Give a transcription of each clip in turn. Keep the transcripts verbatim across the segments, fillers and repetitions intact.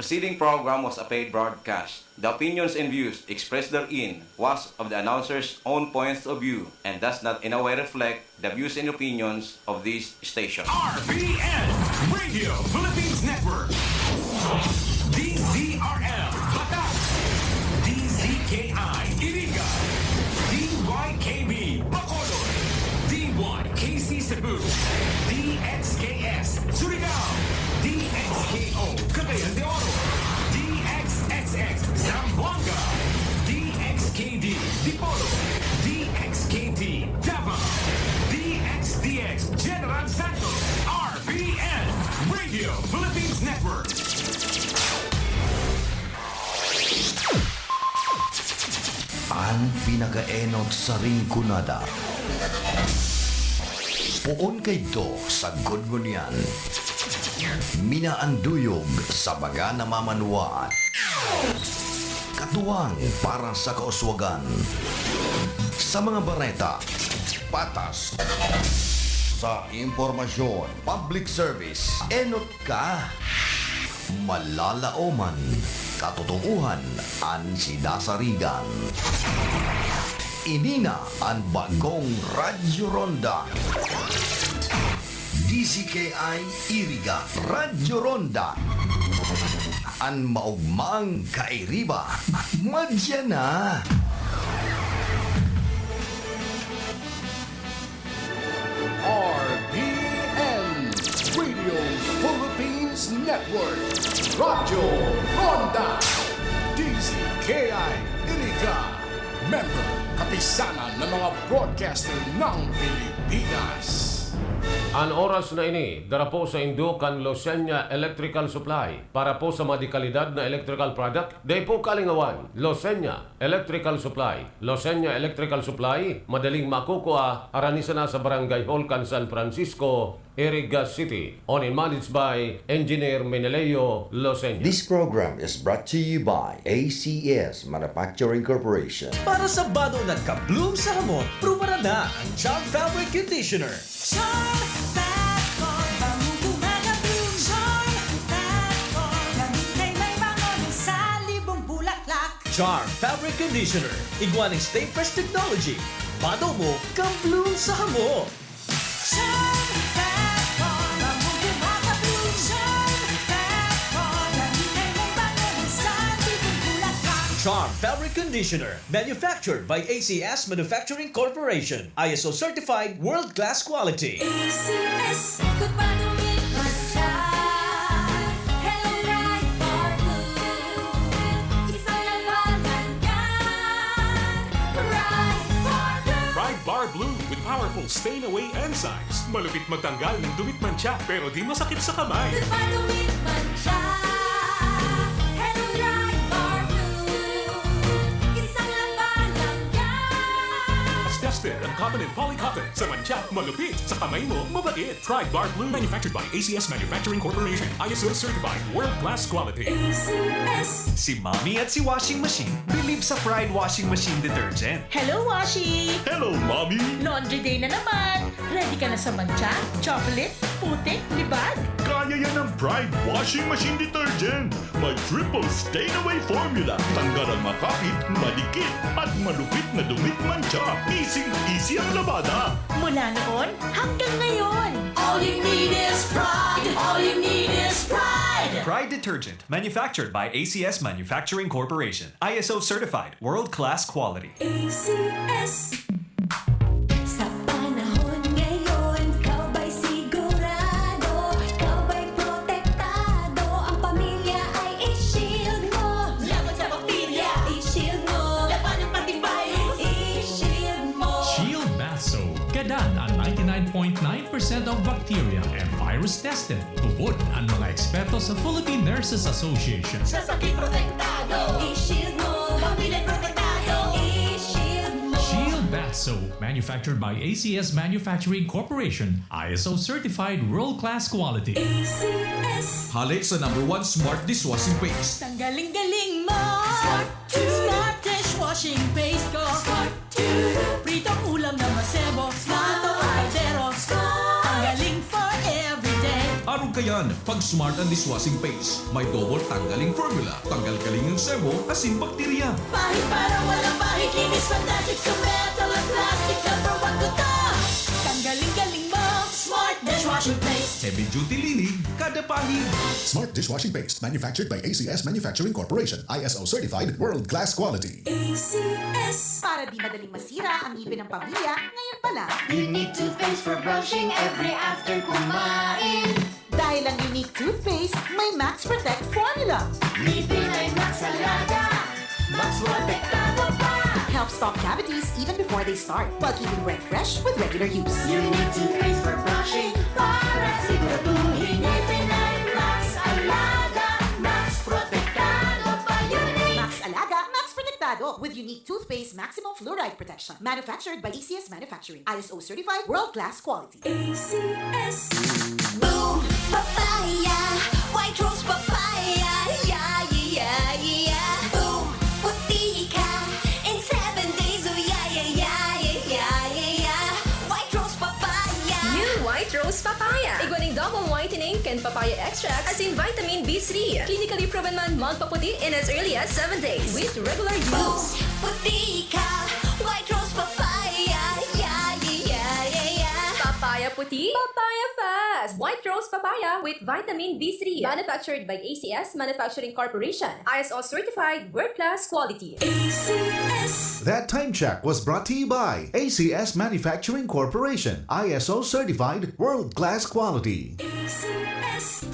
preceding program was a paid broadcast. The opinions and views expressed therein was of the announcer's own points of view and does not in a way reflect the views and opinions of this station. R P N, Radio Philippines Network. D Z R L, Batas. D Z K I, Iriga. D Y K B, Bacolod. D Y K C Cebu. D X K S, Surigao. D X K O, Cagayan de Oro. D X X X, Zamboanga. D X K D, Dipolog. D X K T, Davao. D X D X, General Santos. R P N, Radio Philippines Network. An pinakaenot sa Rinconada. Poon kaidto sagkod ngunyan. Minaanduyog sa mga namamanwaan. Katuwang para sa kauswagan. Sa mga bareta, patas. Sa impormasyon, public service, enot ka. Malalaoman, katotoohan an sidasarigan. Ini na an bagong Radyo Ronda. D Z K I Iriga, Radyo Ronda. An maogmang kairiba, madya na. R P N, Radio Philippines Network, Radyo Ronda, D Z K I Iriga, member, Kapisanan ng mga Broadcaster ng Pilipinas. An oras na ini, dara po saindo kan Losenya Electrical Supply. Para po sa madikalidad na electrical product, dai po kalingawan, Losenya Electrical Supply. Losenya Electrical Supply, madaling makukua, harani sana sa Barangay Hall kan San Francisco, Iriga City. Owned and managed by Engineer Meneleo Losenya. This program is brought to you by A C S Manufacturing Corporation. Para sa bado na ka-bloom sa hamot, prubaran na ang Charm Fabric Conditioner. Charm Fat Foam, bangong gumagabloom. Charm Fat Foam, gamit na may bango ng salibong bulaklak. Charm Fabric Conditioner, igwa nin Stay Fresh Technology. Bado mo, ka-bloom sa hamot. Charm Fat Foam, bangong gumagabloom. Charm Fat Foam, gamit na may bango ng salibong bulaklak. Charm Fabric Conditioner, manufactured by A C S Manufacturing Corporation. I S O certified, world-class quality. A C S, good pa dumit man siya. Hello, Pride Bar Blue. Isa lang pangalan yan. Pride Bar Blue. Pride Bar Blue with powerful stain away enzymes. Malupit magtanggal ng dumit man siya, pero di masakit sa kamay. Good pa dumit man siya. Hello, Pride Bar Blue. Isa lang pangalan yan. Tested ang cotton and polycotton. Sa mantsa, malupit. Sa kamay mo, mabait. Pride Bar Blue. Manufactured by A C S Manufacturing Corporation. I S O certified. World class quality. A C S. Si Mommy at si Washing Machine bilib sa Pride Washing Machine Detergent. Hello, Washi! Hello, Mommy! Laundry day na naman! Ready ka na sa mantsa, chocolate, putik, libag? Kaya yan ng Pride Washing Machine Detergent! May triple stain away formula. Tanggal ang makapit, madikit, at malupit na dumit mantsa. Easy-easy ang labada. Mula noon hanggang ngayon. All you need is Pride. All you need is Pride. Pride Detergent, manufactured by A C S Manufacturing Corporation. I S O certified, world-class quality. A C S. Sa panahon ngayon, kabay sigurado, kabay protektado, ang pamilya ay i-shield mo. Laban sa bakterya, i-shield mo. Laban ng pati virus, i-shield mo. Shield Bath Soap. Gadan ang ninety-nine point nine percent of bacteria and virus tested. Tubod ang mga eksperto sa Philippine Nurses Association. Sa sakit protektado, i-shield mo. Pamilya protektado, i-shield mo. Shield Bath Soap, manufactured by A C S Manufacturing Corporation, I S O certified, world-class quality. A C S. Hale sa number one smart dishwashing paste. Ang galing-galing mo! Smart! Smart dishwashing paste ko! Smart! Pritong ulam na masebo, plato, kaldero. Ang galing for everyday. Arog kayan, Pag Smart ang dishwashing paste, may double tanggaling formula. Tanggal kaling ang sebo, asin bakterya. Pahid para walang bahid, linis fantastic sa metal at plastic. Number one ko to. Tanggaling galing mo, Smart dishwashing paste. Heavy duty lilig, kada pahid. Smart dishwashing paste, manufactured by A C S Manufacturing Corporation, I S O certified, world class quality. A C S. Para di madaling masira ang ngipin ng pamilya, ngayon pa lang. Unique toothpaste for brushing every after kumain. Dahil ang Unique Toothpaste, may Max Protect Formula. Ngipin ay Max Alaga, Max Protektado pa. Helps stop cavities even before they start, while keeping breath fresh with regular use. Unique toothpaste for brushing para siguraduhin ngipin ay Max Alaga, Max Protektado pa. Unique. Max Alaga, Max Protektado with Unique Toothpaste Maximum Fluoride Protection. Manufactured by A C S Manufacturing. I S O certified, world-class quality. A C S. Boom! Papaya! White Rose Papaya! Yeah, yeah, yeah, yeah! Boom! Puti ka in seven days! Oh, yeah, yeah, yeah, yeah, yeah, yeah, yeah! White Rose Papaya! New White Rose Papaya. Igwa ning double whitening kan papaya extract asin vitamin B three. Clinically proven man magpaputi in as early as seven days with regular Boom! use. Puti ka! White Rose Papaya! Yeah, yeah, yeah, yeah, yeah! Papaya puti, papaya fast. White Rose Papaya with vitamin B three. Manufactured by A C S Manufacturing Corporation. I S O certified, world class quality. A C S. That time check was brought to you by A C S Manufacturing Corporation, I S O certified, world-class quality. A C S.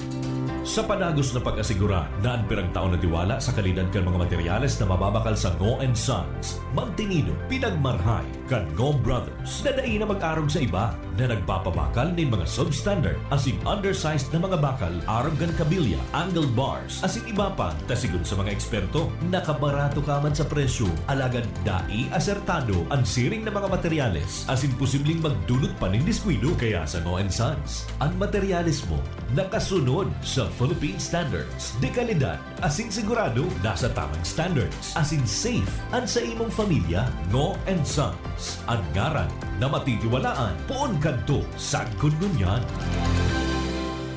Sa padagos na pag-asigura na an pirang taon na tiwala sa kalidad kan mga materyales na mababakal sa Ngo and Sons, magtinido, pinagmarhay kan Ngo Brothers na dai na mag-arog sa iba na nagpapabakal nin mga substandard asin undersized na mga bakal arog kan kabilya, angle bars, asin iba pa, ta sigon sa mga eksperto, nakabarato ka man sa presyo, alagad dai asertado an siring na mga materyales asin posibleng magdulot pa nin diskuido. Kaya sa Ngo and Sons, an materyales mo nakasunod sa Philippine standards de kalidad asin sigurado nasa tamang standards asin safe an sa imong pamilya. Ngo and Sons, an ngaran na matitiwalaan poon kadto sagkod ngunyan.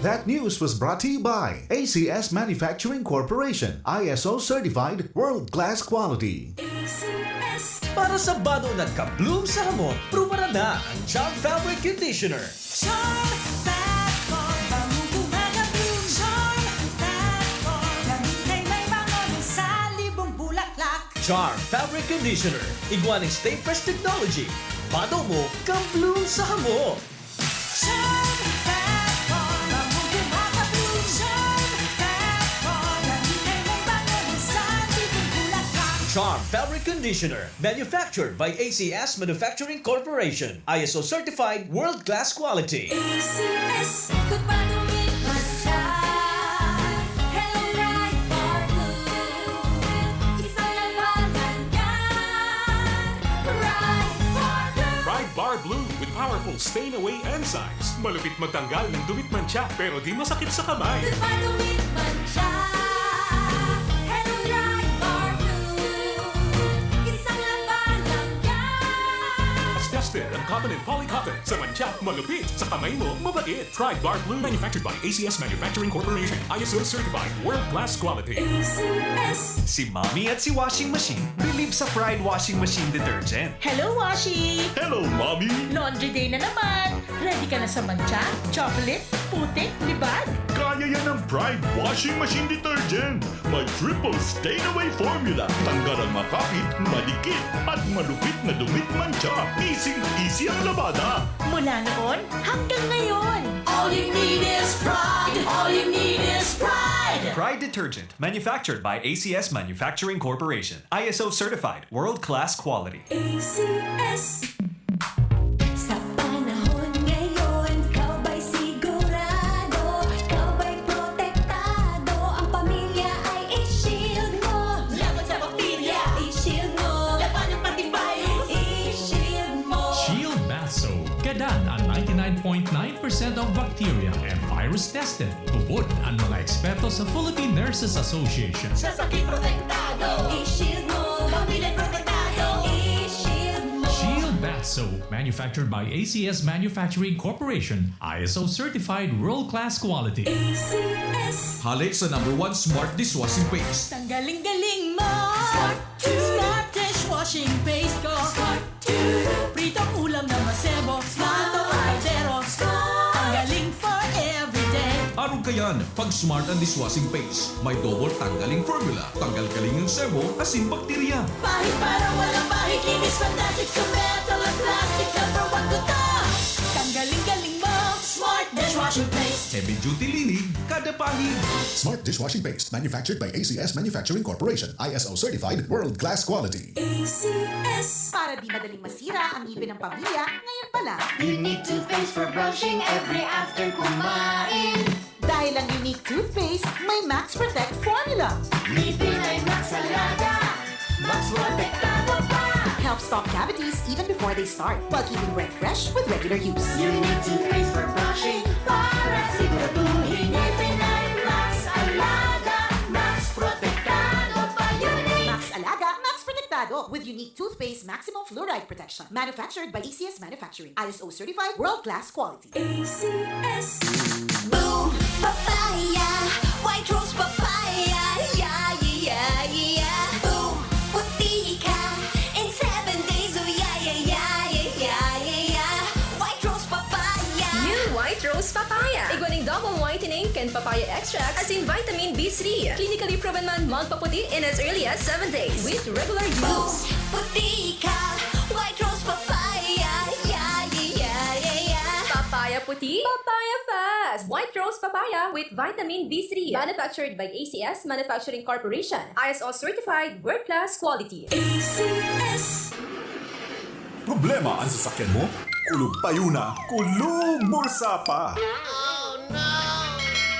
That news was brought to you by A C S Manufacturing Corporation, I S O certified, world-class quality. A C S. Para sa bado na ka-bloom sa hamot, prubaran na ang Charm Fabric Conditioner. Charm Fat Foam, bangong kumaga-bloom. Charm Fat Foam, damit na may bango sa libong bulaklak. Charm Fabric Conditioner, igwa ning Stay Fresh Technology. Bado mo, ka-bloom sa hamot. Charm Fat Foam, bangong kumaga-bloom. Charm Fat Foam, damit na may bango sa libong bulaklak. Charm Fabric Conditioner, manufactured by A C S Manufacturing Corporation. I S O certified, world-class quality. A C S, kung padumi man siya. Hello, Pride Bar Blue. Isang labanan yan. Pride Bar Blue. Pride Bar Blue with powerful stain away enzymes. Malupit magtanggal ng dumi at mantsa pero di masakit sa kamay. Kung padumi man siya. Hello, Pride Bar Blue. Isang labanan yan. Tested ang cotton and polycotton. Sa mantsa, malupit. Sa kamay mo, mabait. Pride Bar Blue. Manufactured by A C S Manufacturing Corporation. I S O certified. World class quality. A C S. Si Mommy at si Washing Machine believe sa Pride Washing Machine Detergent. Hello, Washi! Hello, Mommy! Laundry day na naman! Ready ka na sa mantsa, chocolate, putik, libag? Kaya yan ng Pride Washing Machine Detergent. May triple stain away formula. Tanggal ang makapit, madikit, at malupit na dumi at mantsa. Easy-easy ang labada. Mula noon hanggang ngayon! All you need is Pride. All you need is Pride. Pride Detergent, manufactured by A C S Manufacturing Corporation. I S O certified, world-class quality. A C S. Sa panahon ngayon, ikaw ba'y sigurado? Ikaw ba'y protektado? Ang pamilya ay i-shield mo. Laban sa bakterya, i-shield mo. Labanan pati virus, i-shield mo. Shield Bath Soap. Gadan ang ninety-nine point nine percent of bacteria and virus tested. Tubod ang mga eksperto sa Philippine Nurses Association. Sa sakit protektado, i-shield mo. Pamilya protektado, i-shield mo. Shield Bath So, manufactured by A C S Manufacturing Corporation, I S O certified world-class quality. A C S. Hale sa number one smart dishwashing paste. Tanggaling-galing mo! Smart! Smart dishwashing paste ko! Smart! Pritong ulam na masebo, Smart! Smart! Kaldero, Smart! Tanggaling for everyday. Arog kayan, pag Smart ang dishwashing paste, may double tanggaling formula. Tanggal-galing ang sebo asin bakterya. Pahid para walang pahid, linis fantastic sa metal at plastic. Number one ko to. Tanggaling-galing mo, Smart dishwashing paste. Heavy duty linig, kada pahid. Smart dishwashing paste, manufactured by A C S Manufacturing Corporation, I S O certified, world class quality. A C S. Para di madaling masira ang ngipin ng pamilya, ngayon pa lang. Unique toothpaste for brushing every after kumain. Dahil ang Unique Toothpaste may Max Protect Formula. Ngipin ay Max Alaga, Max Protektado pa. Help stop cavities even before they start, while keeping breath fresh with regular use. Unique Toothpaste for brushing para siguraduhin ngipin ay Max Alaga, Max Protektado pa. Unique! Max Alaga, Max Protektado with Unique Toothpaste Maximum Fluoride Protection. Manufactured by A C S Manufacturing. I S O certified, world-class quality. A C S. Boom! Papaya! White Rose Papaya! Yeah, yeah, yeah, yeah! Boom! Puti ka in seven days! Oh, yeah, yeah, yeah, yeah, yeah, yeah, yeah! White Rose Papaya! New White Rose Papaya! Igwa nin double whitening kan papaya extract asin vitamin B three. Clinically proven man magpaputi in as early as seven days with regular use. Boom! Puti ka! White Rose Papaya! Yeah, yeah, yeah, yeah, yeah! Papaya puti, papaya fast! White Rose Papaya with vitamin B three. Manufactured by A C S Manufacturing Corporation. I S O certified, world class quality. A C S. Problema an sasakyan mo? Kulog payo na, kulog bulsa pa!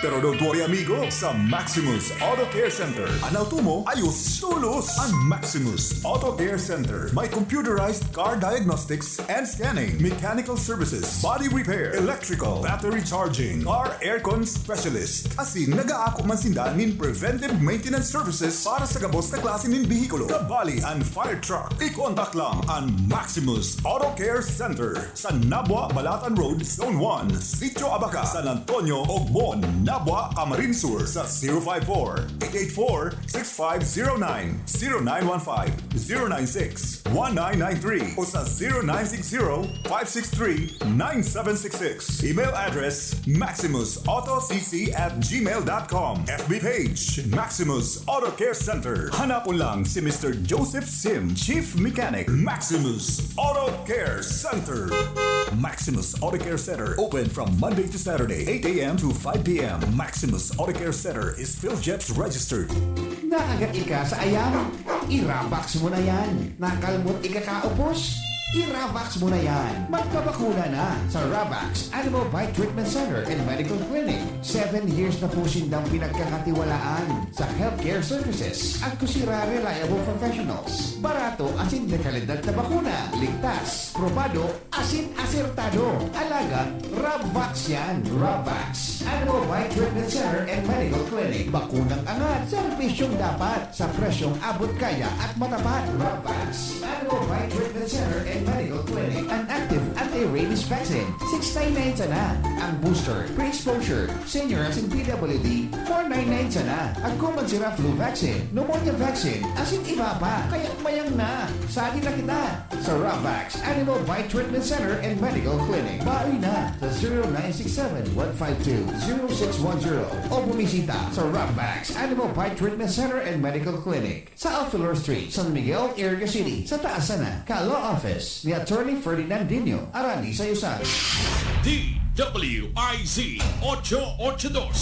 Pero don't worry, amigo, sa Maximus Auto Care Center, an auto mo ayos tolos! An Maximus Auto Care Center may computerized car diagnostics and scanning, mechanical services, body repair, electrical, battery charging, car aircon specialist. Asin nagaako man sinda nin preventive maintenance services para sa gabos na klase nin behikulo, kabali an fire truck. I-contact lang an Maximus Auto Care Center sa Nabua, Balatan Road, Zone one, Sitio Abaca, San Antonio, Ogmon, Nabua, Camarines Sur, sa zero five four, eight eight four, six five zero nine, zero nine one five, zero nine six, one nine nine three, o sa zero nine six zero, five six three, nine seven six six. Email address, maximus auto c c at gmail dot com. F B page, Maximus Auto Care Center. Hanapon lang si Mister Joseph Sim, Chief Mechanic, Maximus Auto Care Center. Maximus Auto Care Center, open from Monday to Saturday, eight a m to five p m. Maximus Auto Care Center is PhilJeps registered. Nakagat ika sa ayam? I-Ravax mo na yan. Nakalmot ika kaupos? I-Ravax mo na yan. Magpabakuna na sa Ravax Animal Bite Treatment Center and Medical Clinic. Seven years na po sindang pinagkakatiwalaan sa healthcare services. Agkusira reliable professionals. Barato asin de kalidad na bakuna. Ligtas, probado, asin asertado. Alaga, Ravax yan. Ravax Animal Bite Treatment Center and Medical Clinic. Bakunang angat, serbisyong dapat, sa presyong abot kaya at matapat. Ravax Animal Bite Treatment Center and Medical Clinic. An active anti-rabies vaccine, six nine nine sana. Ang booster, pre-exposure, senior asin P W D, four nine nine sana. Agko man sira flu vaccine, pneumonia vaccine, asin iba pa. Kaya mayang na, sali na kita sa Ravax Animal Bite Treatment Center and Medical Clinic. Bawi na sa zero nine six seven, one five two, zero six one zero o bumisita sa Ravax Animal Bite Treatment Center and Medical Clinic sa Alfelor Street, San Miguel, Iriga City, sa taas sana, ka-law office ni Attorney Ferdinand Dino, Arani sa Yusan. D W I Z ocho ocho dos.